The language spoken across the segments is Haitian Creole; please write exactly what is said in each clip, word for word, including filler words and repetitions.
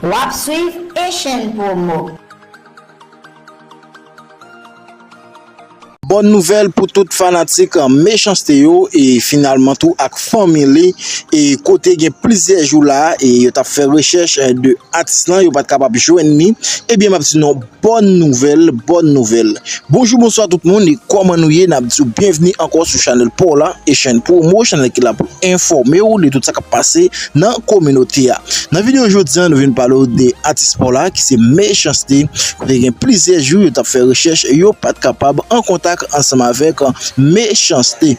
W ap swiv Echann Promo. Bòn nouvèl pou tout fanatik Mechanste yo e finalman tou ak fanmi li, e kote gen plizyè jou la e yo t ap fè rechèch de atis lan, yo pa t kapab jwenn li. Ebyen m ap di nou bòn nouvèl, bòn nouvèl. Bonjou, bonswa tout moun, e kòman nou ye? N ap di w byenvni ankò sou chanèl pa w la, Echann Promo, chanèl ki la pou enfòme w de tout sa k ap pase nan kominote a. Nan videyo jodi a, nou vin pale w de atis pa w la ki se Mechanste, kote gen plizyè jou yo t ap fè rechèch, yo pa t kapab an kontak ansanm avèk Mechanste.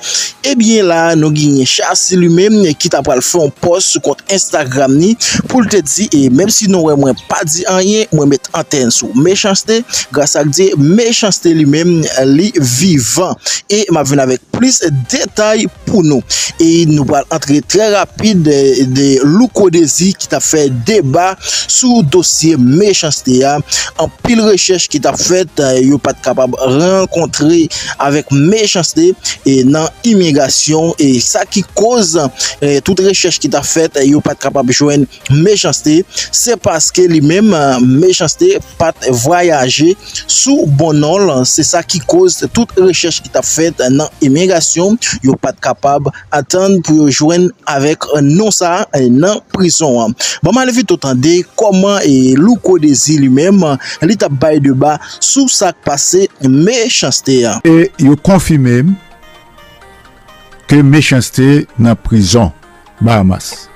Ebyen la, nou genyen Chasi li menm ki ta pral fè yon pòs sou kont Instagram ni pou l te di, e menm si nou wè mwen pa di anyen, mwen met antèn sou Mechanste, gras ak Dye, Mechanste li menm li vivan. E m ap vin avèk plis detay pou nou. E nou pral antre trè rapid de, de Louko Dezi ki t ap fè deba sou dosye Mechanste a. Anpil rechèch ki t ap fèt, e, yo pa t kapab rankontre avèk Mechanste e nan imigrasyon. E sa ki koz, e, tout rechèch ki t ap fèt, e, yo pa t kapab jwenn Mechanste, se paske li menm, e, Mechanste pa t vwayaje sou bon non l. Se sa ki koz tout rechèch ki t ap fèt nan imigrasyon, yo pa t kapab atann pou yo jwenn avèk non sa a nan prizon an. Bon, m ale vit ou tande kòman e Louko Dezi li menm, li t ap bay deba sou sa k pase Mechanste a. E yo konfime m ke Mechanste nan prizon Bahamas.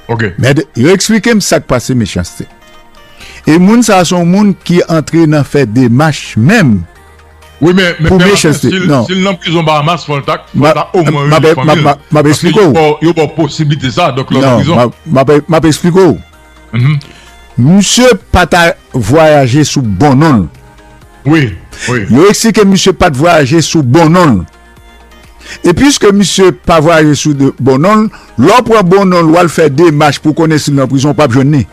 Ok. Men yo eksplike m sa k pase Mechanste. E moun sa a se yon moun ki antre nan fè demach menm Wi, men, men, pou men Mechanste. si, Non. Si l nan prizon Bahamas, fò l ta, fò Ma- l ta omwen ma- rele ma- fanmi l. ma- m ap Paske eksplike w. Yo ba w posiblite sa, donk lè w nan Non, prizon. m ap- m ap- m ap eksplike w. Mhm. Misye pa ta vwayaje sou bon non l. Wi, wi. Yo eksplike misye pa t vwayaje sou bon non l. E piske misye pa vwayaje sou de, bon non l, lè w pran bon non l, w al fè demach pou konnen si l nan prizon, w p ap jwenn li.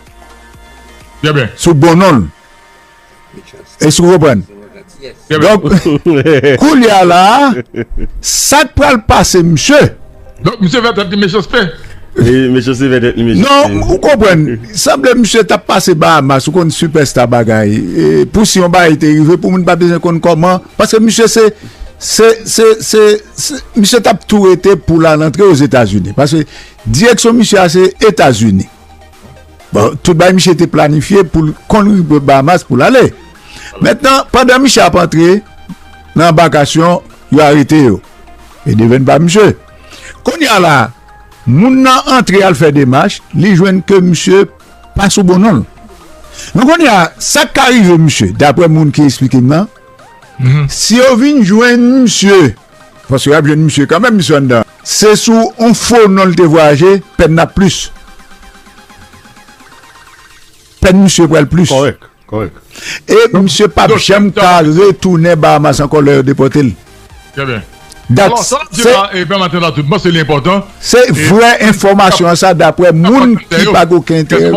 Byen, byen. Sou bon non l. Èske w konprann? Byen, byen. Donk, koulye a la, sa k pral pase, misye? Donk, misye fè tèt li Mechanste. E, Mechanste fè tèt li Mechanste. Non, ou konprann. Sanble misye t ap pase Bahamas, ou konn sipèsta bagay. E, pou si yon bagay te rive, pou moun pa bezwen konn kòman. Paske misye se, se, se, se, se, misye t ap tou rete pou l al antre Ozetazini. Paske direksyon misye a se Etazini. Bon, tout bagay misye te planifye pou l konn rive Bahamas pou l ale. Mentnan, pandan misye ap antre nan anbakasyon, yo arete yo. E devèn pa misye. Kounye a la, moun nan antre al fè demach, li jwenn ke misye pa sou bon non l. Donk kounye a, sa k ka rive misye, daprè moun ki eksplike m nan, si yo vin jwenn misye, paske y ap jwenn misye kanmenm, misye anndan, se sou yon fo non l te vwayaje, pèn nan ap plis. Pèn misye pral plis. Kòrèk, kòrèk. E misye p ap janm ka retounen Bahamas ankò lè yo depòte l. Trè byen. Dat- Alò, sa n ap di se- la, e pèmèt n ap di, m panse li enpòtan. Se vrè enfòmasyon an sa, daprè moun ki pa gen okenn enterè.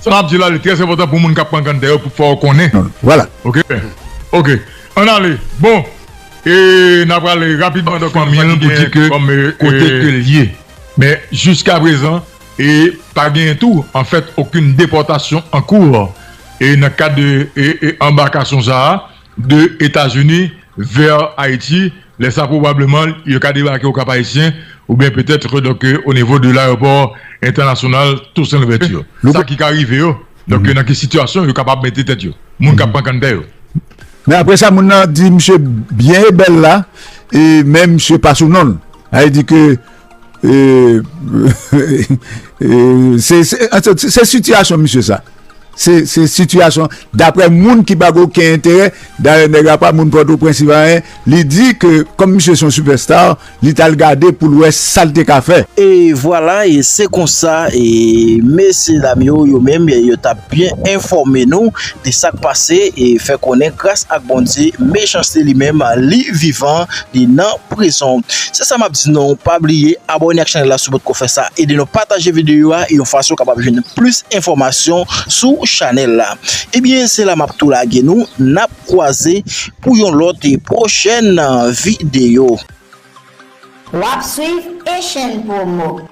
Sa n ap di la, li trè enpòtan pou moun k ap pran kanntè yo, pou fè w konnen. Vwala. Ok. Ok. Ann ale. Bon. E n ap prale rapidman nan fanmi an pou di ke kote ke l ye. Men jiska prezan, e pa genyen tou, anfèt, okenn depòtasyon an kou. E nan kad de e, e anbakasyon sa a, de Etazini vè Ayiti, lè sa pwobableman yo ka debake o Kap Ayisyen, oubyen petèt, donk, o nivo de layewopò entènasyonal Toussaint Louverture. Sa ki ka rive yo, donk, nan ki sitiyasyon yo kapab mete tèt yo, moun k ap pran kanntè yo. Men apre sa, moun nan di misye byen e bèl la, e men misye pa sou non l. Sa vle di ke, e, e, se, se, se, se sitiyasyon misye sa. Se, se sitiyasyon, daprè moun ki pa gen okenn enterè, dayè nèg la pa moun Pòtoprens, li pa anyen, li di ke kòm misye se yon sipèsta, li t al gade pou l wè sa l te ka fè. E vwala, e se konsa, e mesye dam yo, yo menm, yo t ap byen enfòme nou de sa k pase, e fè konnen gras ak Bondye, Mechanste li menm, li vivan, li nan prizon. Se sa m ap di nou, pa bliye abòne ak chanèl la si w potko fè sa. Ede nou pataje videyo a yon fason w kapab jwenn plis enfòmasyon sou chanèl la. Ebyen, se la m ap tou lage nou, n ap kwaze pou yon lòt e pwochèn videyo. W ap swiv Echann Promo.